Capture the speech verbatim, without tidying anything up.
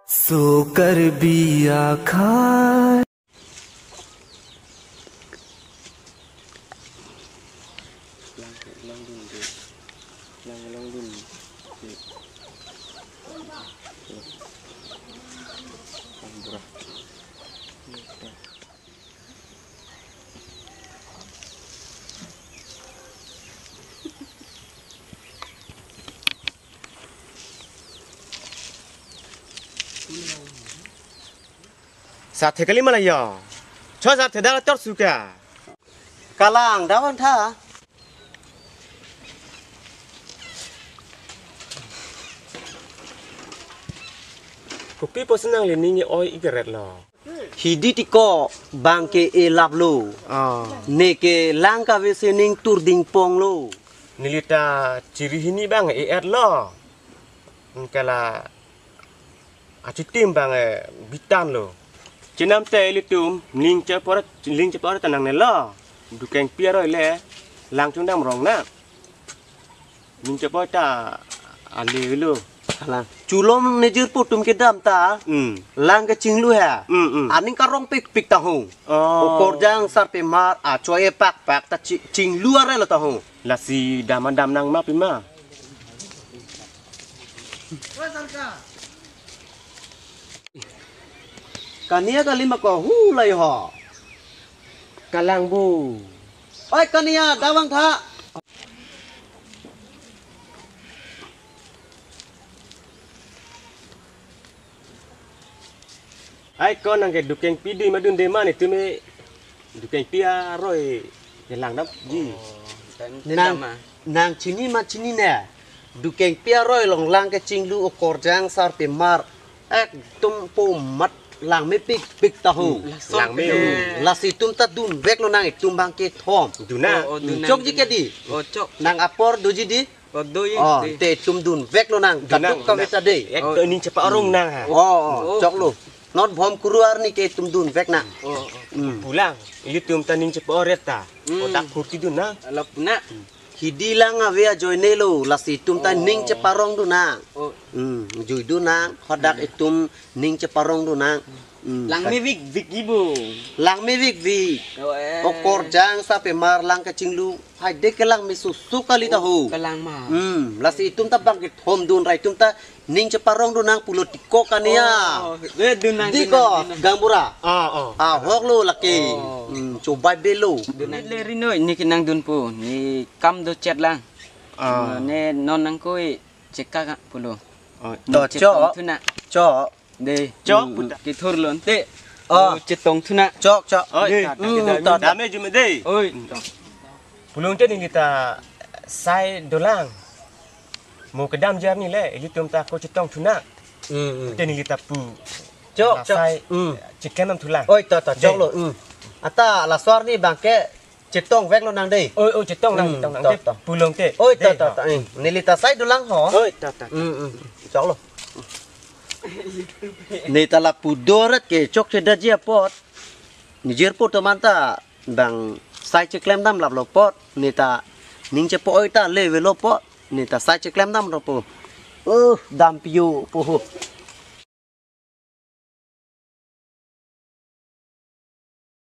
So Karbi akhai. Sarthe kali ma la yo. Cho sarthe dak tor suka. Kalang, dak vangtha. Kopi pusi nangli ning oi igeret lo. Hidi tiko bang ke elap lo. Ah. Neke lang kave si ning tur dingpong lo. Neli ta chiri hini bang e-et lo. Kala achitim bang e bitan lo. Chenam te ilitum ning chepor, ning chepor ta nangne lo. Dukengpi aroi le lang chungdam rong na. Ning chepor ta ale lo. Kalang. Chulom nejirpo atum kedam ta. Hmm. Lang kechinglu ha. Hmm, hmm. Aning karong pikpik ta ho. Oh. Okorjang sarpimar achoi pakpak ta chi-, chinglu arelo ta ho. Lasi dam dam nang ma pima. Kania kali ma ko hu lai ho. Kalang bu. Oi kania, dak vangtha. Ai ko nang ke Dukengpi dui ma dunde ma netum e Dukengpi aroi ke langdamji. Oh, nang, nang chini ma chini ne. Dukengpi aroi along lang kechinglu okorjang sarpimar. Ekdom po mat lang mepikpik ta ho. Hmm, lason lang me. Lasi itum ta dunvek lonang itum bang kethom. Dun nang. Oh, oh, dun nang, chokji dun nang. Ke di. Oh, chok. Nang apor doji di. Oh, do ye. Oh, te itum dunvek lonang. Dun nang. Kaduk kave ta de. Ek to ning chepa-orong nang ha. Oh, oh, oh, choklo. Not bhom kuru arni ke itum dunvek nang. Oh, oh. Hmm. Pulang, ilitum ta ning chepa-oret ta. Hmm. Odak phurti dun nang. Alap na. Hidi lang ave ajoine lo, lasi itum ta ning cheparong dun nang. Oh. Hmm, jui dun nang, hadak itum ning cheparong dun nang. Hmm. Lang mevik vik ibu. Lang mevik vik. Oh, eh. Okorjang sarpimar lang kechinglu. Hai dek ke lang mesusuk kali ta ho. Kalang ma. Hmm, lasi itum ta bang kethom dun ra itum ta ning cheparong dun nang pulo tiko kania. Oh, eh, dun nang, dun nang, diko, dun nang. Gaonbura. Ah, oh. Ah, hok lo lake. Oh. Hmm, chobai belo. Dun nang. Le rinoi, ne kenangdunpo, ne kam do chet lang. Ah. Ne non nangkoi cheka ka pulo. Oh. To, chetong cho. Thu nang. Cho. De. Chok, hmm, puta. Kethur lonte. Oh. Oh, chetong thu nang. Chok, chok. Oi, de. Ta, ta, hmm, ta, ta, ta. Dame jume de. Oi. Pulo te neli ta sai dolang. Mo kedam jar ni le, ilitum ta ko chetong thu nang. Hmm, hmm. Te neli ta pu. Chok, la chok. Sai, hmm, cheklem dam thu lang. Oi, ta, ta, de. Choklo. Hmm. Ata laso arni bang ke chetongvek lonang de. Oi, oi, chetong nang, hmm, chetong nang. To, de, to. Pulo te. Oi, de, to, to, to. Hmm. Neli ta sai dolang ho. Oi, to, to, to. Hmm, hmm. Choklo. Ne ta lapu doret ke chokche daji apot. Nejirpo atum anta bang sai cheklem dam laplo apot. Ne ta ning chepa-oi ta le avelo apot. Ne ta sai cheklem dam ropo. Oh, dam pio po ho.